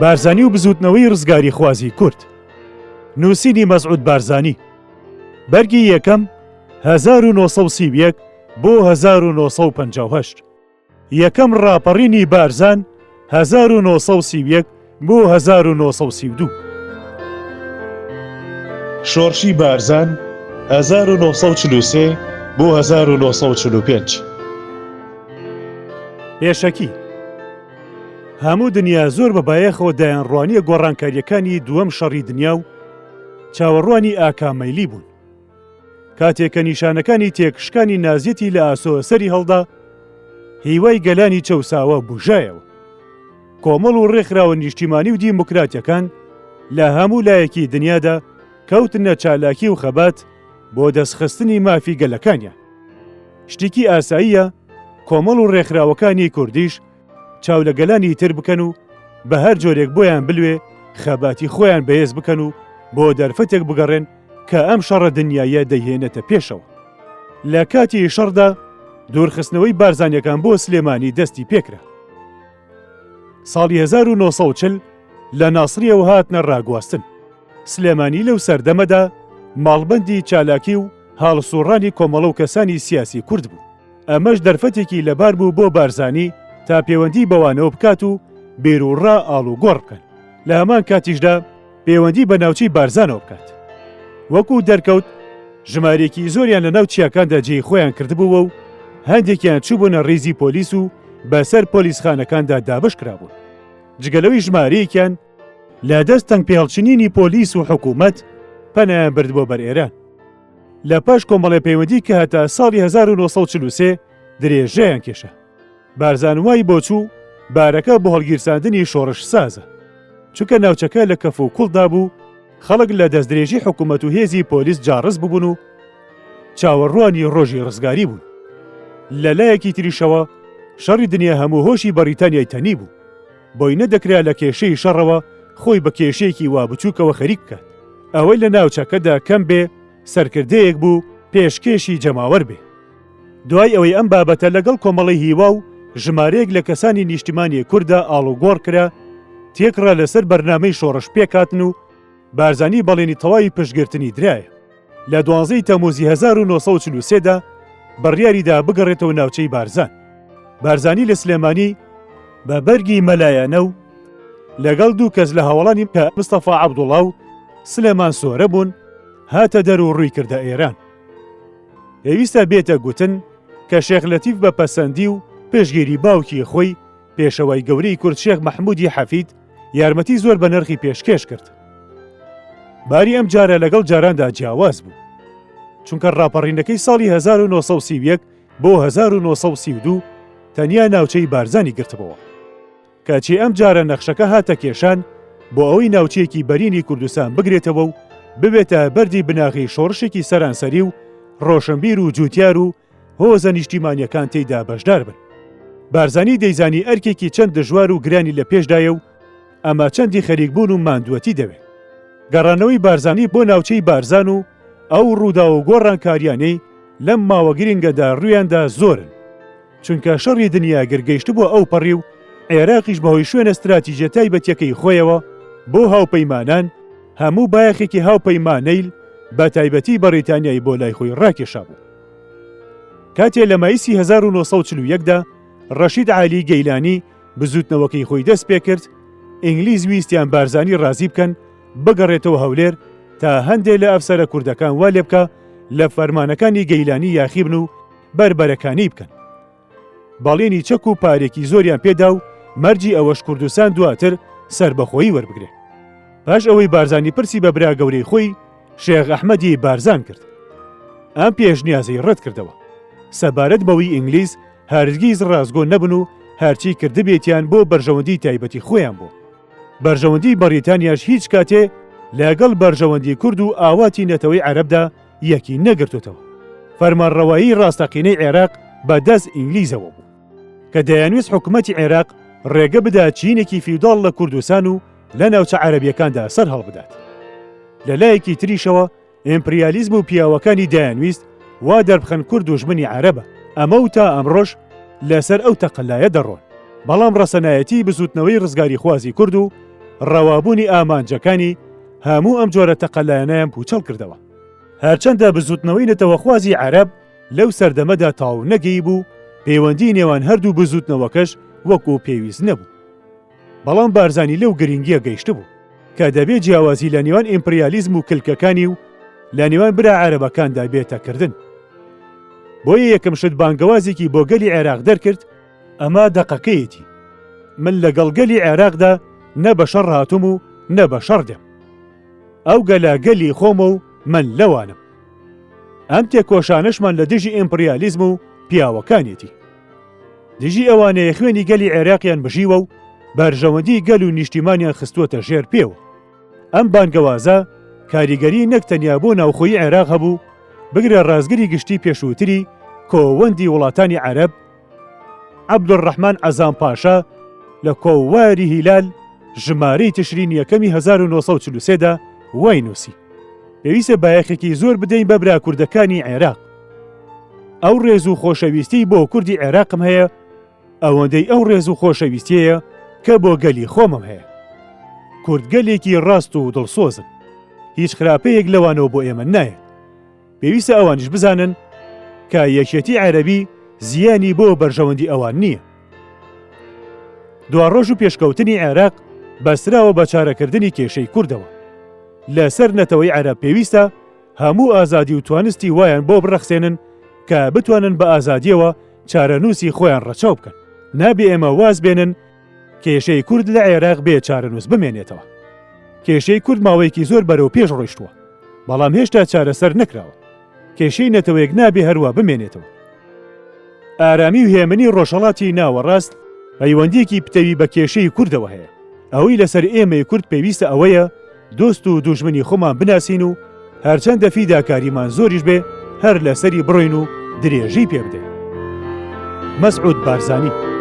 بارزانی و بزووتنەوەی ڕزگاریخوازی کورد. نووسینی مەسعود بارزانی. بەرگی یەکەم، 1931 بۆ 1958. یەکەم ڕاپەڕینی بارزان 1931 بۆ 1932. شۆڕشی بارزان 1943 بۆ 1945. پێشەکی. هەموو دنیا زۆر بە بایەخەوە دەیانڕوانییە گۆڕانکارییەکانی دووەم شەڕی دنیا و چاوەڕوانی ئاکامەیلی بوون. کاتێک کە نیشانەکانی تێکشکانی نازیەتی لە ئاسۆ سەری هەڵدا، هیوای گەلانی چەوساوە بوژایەوە. کۆمەڵ و ڕێکخراوە نیشتیمانی و دیموکراتیەکان لە هەموو لایەکی دنیادا کەوتنە چالاکی و خەبات بۆ دەستخستنی مافی گەلەکانیان. شتێکی ئاساییە کۆمەڵ و ڕێکخراوەکانی کوردیش چاو لە گەلانی تر بکەن و بە هەر جۆرێک بۆیان بلوێ خەباتی خۆیان بەهێز بکەن و بۆ دەرفەتێک بگەڕێن کە ئەم شەڕە دنیاییە دەیهێنێتە پێشەوە. لە کاتی شەڕدا دوورخستنەوەی بارزانیەکان بۆ سلێمانی دەستی پێکرا. ساڵی 1940 لە ناسریەوە هاتنە ڕاگواستن. سلێمانی لەو سەردەمەدا ماڵبەندی چالاکی و هەڵسوڕانی کۆمەڵە و کەسانی سیاسی کورد بوو. ئەمەش دەرفەتێکی لەبار بوو بۆ بارزانی تا پێوەندی بەوانەوە بکات و بیروڕا ئاڵوگۆڕ بکەن. لە هەمان کاتیشدا پێوەندی بە ناوچەی بارزانەوە بکات. وەکو دەرکەوت ژمارەیەکی زۆریان لە ناو چیاکاندا جێی خۆیان کردبووە و هەندێکیان چووبوونە ڕیزی پۆلیس و بەسەر پۆلیسخانەکاندا دابەش کرابوون. جگە لەوەی ژمارەیەکیان لە دەست تەنگپێهەڵچنینی پۆلیس و حکوومەت پەنایان بردبووە بەر ئێران. لە پاش کۆمەڵێ پەیوەندی کە هەتا ساڵی 1943 درێژەیان کێشا. بارزان وای بۆچوو بارەکە بۆ هەڵگیرساندنی شۆڕش سازە. چونکە ناوچەکە لە کەف و کوڵدا بوو، خەڵک لە دەستدرێژی حکوومەت و هێزی پۆلیس جاڕز ببوون و چاوەڕوانی ڕۆژی ڕزگاری بوون. لە لایەکی تریشەوە شەڕی دنیا هەموو هۆشی بەڕیتانیای تەنی بوو. بۆی نەدەکرا لە کێشەی شەڕەوە خۆی بە کێشەیەکی وا بچووکەوە خەریک بکات. ئەوەی لە ناوچەکەدا کەم بێ سەرکردەیەک بوو پێشکێشی جەماوەر بێ. دوای ئەوەی ئەم بابەتە لەگەڵ کۆمەڵەی هیوا و ژمارەیەک لە کەسانی نیشتیمانی کورددا ئاڵوگۆڕ کرا، تێکڕا لەسەر بەرنامەی شۆڕش پێکهاتن و بارزانی بەڵێنی تەواوی پشتگرتنی درایە. لە دوانزەی تەمووزی 1943 دا بڕیاری دا بگەڕێتەوە ناوچەی بارزان. بارزانی لە سلێمانی بە بەرگی مەلایانە و لەگەڵ دوو کەس لە هاوەڵانی کە مستەفا عەبدوڵا و سلێمان سۆرە بوون، هاتە دەر و ڕووی کردە ئێران. پێویستە بێتە گوتن کە شێخ لەتیف بە پەسەندی و پشتگیری باوکی خۆی پێشەوای گەورەی کورد شێخ مەحمودی حەفید یارمەتی زۆر بە نرخی پێشکێش کرد. باری ئەم جارە لەگەڵ جاراندا جیاواز بوو. چونکە ڕاپەڕینەکەی ساڵی 1931 بۆ 1932 تەنیا ناوچەی بارزانی گرتبەوە. کەچی ئەم جارە نەخشەکە هاتە کێشان بۆ ئەوەی ناوچەیەکی بەرینی کوردستان بگرێتەوە و ببێتە بەردی بناغەی شۆڕشێکی سەرانسەری و ڕۆشنبیر و جوتیار و هۆزە نیشتیمانیەکان تێیدا بەشدار بن. بارزانی دەیزانی ئەرکێکی چەند دژوار و گرانی لە پێشدایە و ئەمە چەندی خەریکبوون و ماندووەتی دەوێ. گەڕانەوەی بارزانی بۆ ناوچەی بارزان و ئەو ڕووداو و گۆڕانکاریانەی لەم ماوە گرنگەدا ڕوویاندا زۆرن. چونکە شەڕی دنیا گر گەیشتبووە ئەوپەڕی و عێراقیش بەهۆی شوێنە ستراتیجیە تایبەتیەکەی خۆیەوە بۆ هاوپەیمانان هەموو بایەخێکی هاوپەیمانەیل بە تایبەتی بەڕیتانیای بۆ لای خۆی ڕاکێشابوو. کاتێ لە مایسی 1941 دا ڕەشید عالی گەیلانی بزووتنەوەکەی خۆی دەست پێکرد، ئینگلیز ویستیان بارزانی ڕازی بکەن بگەڕێتەوە هەولێر تا هەندێ لە ئەفسەرە کوردەکان وا لێبکا لە فەرمانەکانی گەیلانی یاخی بن و بەربەرەکانێی بکەن. بەڵێنی چەک و پارێکی زۆریان پێدا و مەرجی ئەوەش کوردستان دواتر سەربەخۆیی وەربگرێ. پاش ئەوەی بارزانی پرسی بە برا گەورەی خۆی شێخ ئەحمەدی بارزان کرد. ئەم پێشنیازەی ڕەت کردەوە. سەبارەت بەوەی ئینگلیز هەرگیز ڕاستگۆ نەبن و هەرچی کردبێتیان بۆ بەرژەوەندی تایبەتی خۆیان بوو. بەرژەوەندی بەڕیتانیاش هیچ کاتێ لەگەڵ بەرژەوەندی کورد و ئاواتی نەتەوەی عەرەبدا یەکی نەگرتۆتەوە. فەرمانڕەوایی ڕاستەقینەی عێراق بە دەست ئینگلیزەوە بوو. کە دەیانویست حکومەتی عێراق ڕێگە بدات چینێکی فیوداڵ لە کوردستان و لە ناوچە عەرەبیەکاندا سەر هەڵبدات. لە لایەکی تریشەوە ئیمپریالیزم و پیاوەکانی دەیانویست وا دەربخەن کورد دوژمنی عەرەبە، ئەمە و تا ئەمڕۆش لەسەر ئەو تەقەلایە دەڕۆن. بەڵام ڕەسەنایەتیی بزووتنەوەی ڕزگاریخوازی کورد و. ڕەوابوونی ئامانجەکانی، هەموو ئەم جۆرە تەقەلایانەیان پووچەڵ کردەوە. هەرچەندە بزووتنەوەی نەتەوەخوازی عەرەب لەو سەردەمەدا تەواو نەگەیبوو، پەیوەندیی نێوان هەردوو بزووتنەوەکەش وەکوو پێویست نەبوو. بەڵام بارزانی لەو گرنگییە گەیشتبوو، کە دەبێ جیاوازی لە نێوان ئیمپریالیزم و کلکەکانی و لە نێوان برا عەرەبەکاندا بێتە کردن. بۆیە یەکەم شت بانگەوازێکی بۆ گەلی عێراق دەرکرد، ئەمە دەقەکەیەتی، من لەگەڵ گەلی عێراقدا نە بە شەڕ هاتووم و نە بە شەڕ دێم. ئەو گەلە گەلی خۆمە و من لەوانم. ئەم تێکۆشانەشمان لە دژی ئیمپریالیزم و پیاوەکانیەتی. دژی ئەوانەیە خوێنی گەلی عێراقیان بژیوە و بەرژەوەندی گەل و نیشتیمانیان خستووەتە ژێر پێوە. ئەم بانگەوازە کاریگەری نەک تەنیا بۆ ناوخۆی عێراق هەبوو، بگرە ڕازگری گشتی پێشووتری کۆوەندی وڵاتانی عەرەب، عەبدولڕەحمان عەزام پاشا لە کۆواری هیلال ژمارەی تشرین یەکەمی 1943 دا وای نووسی، پێویستە بایەخێکی زۆر بدەین بە برا کوردەکانی عێراق. ئەو ڕێز و خۆشەویستیی بۆ کوردی عێراقم هەیە، ئەوەندەی ئەو ڕێز و خۆشەویستیەیە کە بۆ گەلی خۆمم هەیە. کورد گەلێکی ڕاست و دڵسۆزن. هیچ خراپەیەک لەوانەوە بۆ ئێمە نایەت. پێویستە ئەوانیش بزانن کە یەکێتی عەرەبی زیانی بۆ بەرژەوەندی ئەوان نییە. دواڕۆژ و پێشکەوتنی عێراق بەستراوە بە چارەکردنی کێشەی کوردەوە. لەسەر نەتەوەی عەرەب پێویستە هەموو ئازادی و توانستی وایان بۆ بڕەخسێنن کە بتوانن بە ئازادییەوە چارەنووسی خۆیان ڕەچاو بکەن. نابێ ئێمە واز بێنن کێشەی کورد لە عێراق بێ چارەنووس بمێنێتەوە. کێشەی کورد ماوەیەکی زۆر بەرەو پێش ڕۆیشتووە، بەڵام هێشتا چارەسەر نەکراوە. کێشەی نەتەوەیەک نابێ هەروا بمێنێتەوە. ئارامی و هێمنی ڕۆژهەڵاتی ناوەڕاست پەیوەندییەکی پتەوی بە کێشەی کوردەوە هەیە. ئەوەی لەسەر ئێمەی کورد پێویستە ئەوەیە دۆست و دوژمنی خۆمان بناسین و هەرچەندە فیداکاریمان زۆریش بێ هەر لەسەری بڕۆین و درێژەی پێ بدەین. مەسعود بارزانی.